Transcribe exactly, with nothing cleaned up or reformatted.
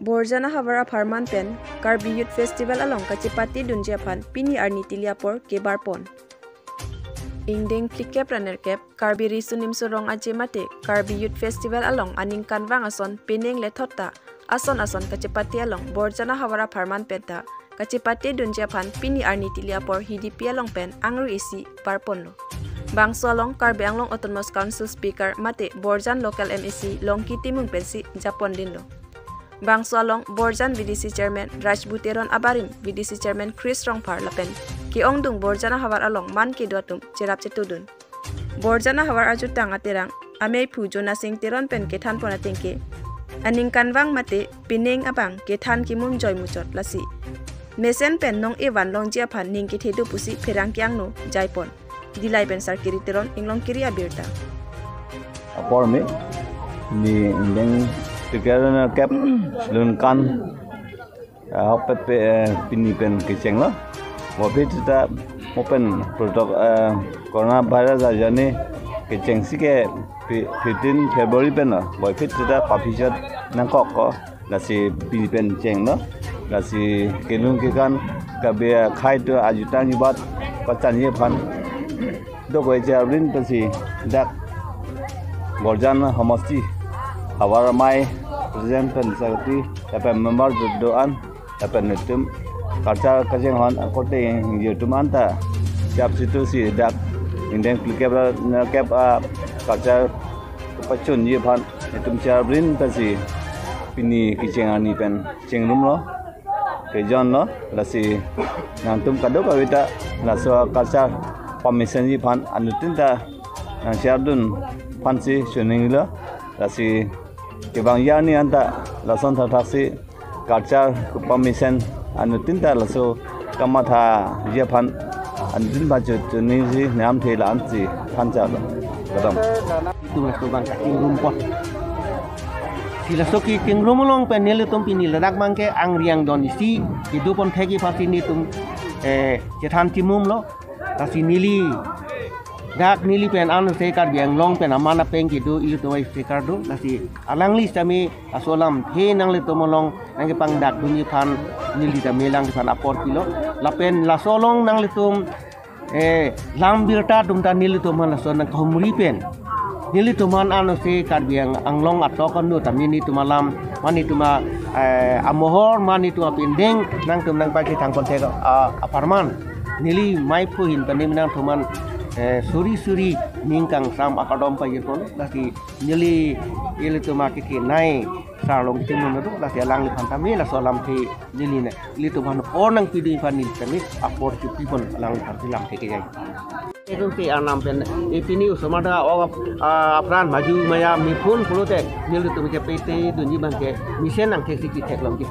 Borjan ahavar apharman pen Karbi Youth Festival along kachepate dunji aphan pini arni tili apor kebar pon. Ingdeng phlikep ra nerkep Karbi Riso Nimso Rong Aje mate Karbi Youth Festival along aningkanvang ason penang lethot ta ason ason kachepate along Borjan ahavar apharman penta kachepate dunji aphan pini arni tili apor hidipi along pen angri isi bar ponlo. Bangso along Karbi Anglong Autonomous Council Speaker mate Borjan Local M A C Longki Timung pensi japon dinlo. Bangso along Borjan V D C Chairman Rajbu Teron abarim V D C Chairman Chris Rongphar lapen ke-ongdung Borjan ahavar along man kedo atum cherap chetudun. Borjan ahavar ajutang aterang amei phu Jona Sing Teron pen kethan pon atengke aningkanvang mate penang abang kethan kimum joi muchot lasi mesen pen nong evan longji aphan ning kethe do pusi pherangke angno jai pon. Dillai pen Sarkiri Teron, Inglongkiri abirta. Apor me, ni ingdeng phlikep ra nerkep lun kan, ah, hok pet pe, eh, pini pen kechenglo. Boiphit seta mo pen protok, eh, corona virus ajoine kechengsi ke fi-, fifteen February pen lo. Boiphit seta paphichot nangkok ko. Lasi pini pen chenglo. Lasi kelun kekan kabe khai to ajutang jubat pachanji aphan dokoi charbin pensi dak Borjan homosti havar amei president pen secretary lapen member do-an lapen netum culture kachenghon akorte ingjir atum anta chap situ si dak ingdeng phlikep ra nerkep a culture pachunji aphan netum charbin pensi pini kecheng arni pen chengrumlo, pejonlo, lasi nangtum kadokave ta laso culture pamesenji aphan anuttin ta nangchardun aphansi chininglo, lasi kevangji arni anta lason thakthaksi culture pamesen anuttin ta laso kamathaji aphan anuttin aphan chu chiningsi namthe la-ansi thanchalo. Kadam. Itum laso abang kachingrum pon. Si laso kachingrum along pen nelitum pini ladak abang ke angri angdon isi kedo pon thekji aphansi netum, eh, chethan chimumlo. Lasi neli dak neli pen anose Karbi Anglong pen aman apeng kedo ilitum ai speaker do. Lasi alangli sitame laso alamthe nanglitum along nangkepangdak dunji aphan neli tame alangliphan apor pilo. Lapen laso along nanglitum, eh, lam birta atum ta nelitum aphan laso nangkahumri pen nelitum aphan anose Karbi Ang-, Anglong atok anu tame netum alam, mane netum a, eh, amohor, mane netum apindeng nangtum nangpakethang pon thek, ah, apharman neli mei phu ahin pen neli nangtum aphan, eh, suri suri ning kangsam akardom pajir pon. Lasi neli ilitum akeke nai Sar Longki Timung do, lasi alangliphan tame laso alamthe neli ne ilitum aphan apor nangpidunji aphan neli tame apor kepi pon alangliphan si lamthe kejai. Itum si anam pen ipini osomar ta ok, ah, apran maju maya miphun pulote nelitum kepate dunji abang ke mesen nangtheksi ketheklongji.